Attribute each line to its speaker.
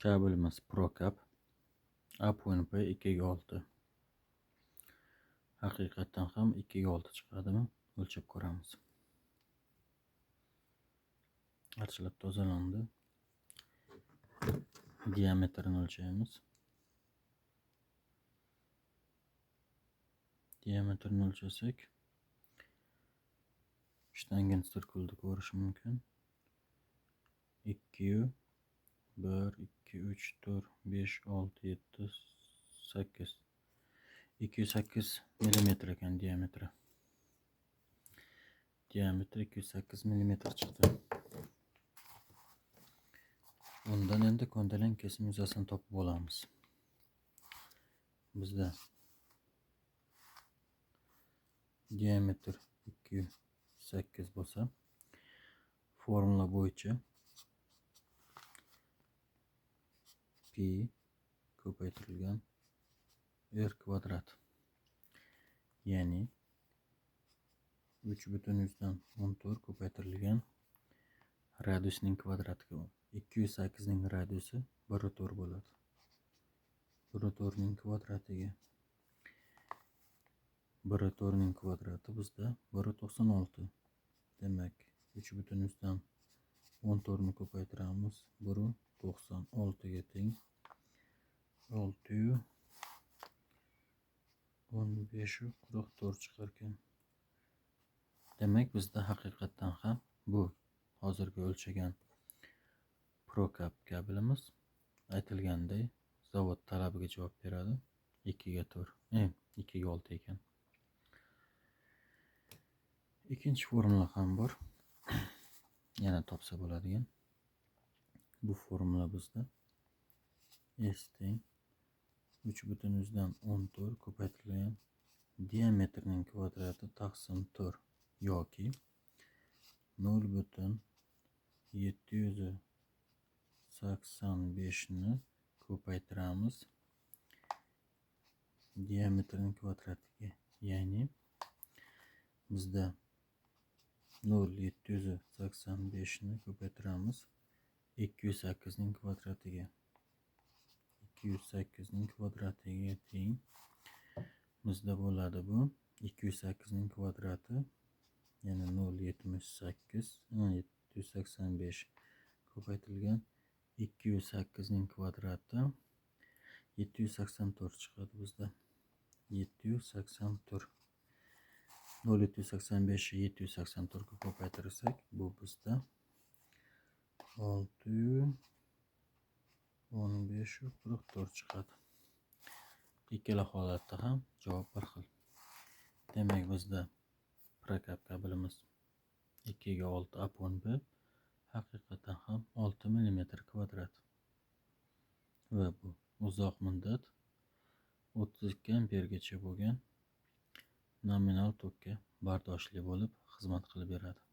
Speaker 1: Kabelimiz Procap A.P 2x6. Haqiqatdan ham 2x6 chiqadimi? O'lchab ko'ramiz. Archilab tozalandi. Diametrini o'lchaymiz. Diametrini o'lchasak, shtangensirkulni ko'rish mumkin. 2 1 2 3 4 5 6 7 8 208 millimetr ekan diametri. Diametri 208 millimetr chiqdi. Undan endi ko'ndalang kesim yuzasini topib olamiz. Bizda diametr 208 bo'lsa, formula bo'yicha pi ko'paytirilgan r kvadrat, ya'ni 3,14 ko'paytirilgan radiusning kvadratiga. 208 ning radiusi 1,4 bo'ladi. 1,4 ning kvadratiga. 1,4 ning kvadrati bizda 1,96. Demak, 3,14 ni ko'paytiramiz, 1,96 ga teng 615,44 chiqar ekan. Demak, bizda haqiqatdan ham bu hozirgi o'lchagan Procap kabelimiz aytilganday zavod talabiga javob beradi. 2x4, 2x6 ekan. Ikkinchi formula ham bor. Yana topsa bo'ladigan. Bu formula bizda S teng 3,14 ko'paytirilgan diametrning kvadrati taqsim 4 yoki 0,785 ni ko'paytiramiz diametrning kvadratiga. Ya'ni bizda 0,785 ni ko'paytiramiz 208 ning kvadratiga. 208 ning kvadratiga teng bizda bo'ladi bu 208 ning kvadrati, ya'ni 0,78 785 ko'paytirilgan 208 ning kvadrati 784 chiqadi bizda. 784. 0,785 784 ga ko'paytirsak, bu bizda 615,44 chiqadi. Ikkala holatda ham javob bir xil. Demak, bizda Procap kabelimiz 2x6 A.B haqiqatan ham 6 millimetr kvadrat va bu uzoq muddat 32 ampergacha bo'lgan nominal tokka bardoshli bo'lib xizmat qilib beradi.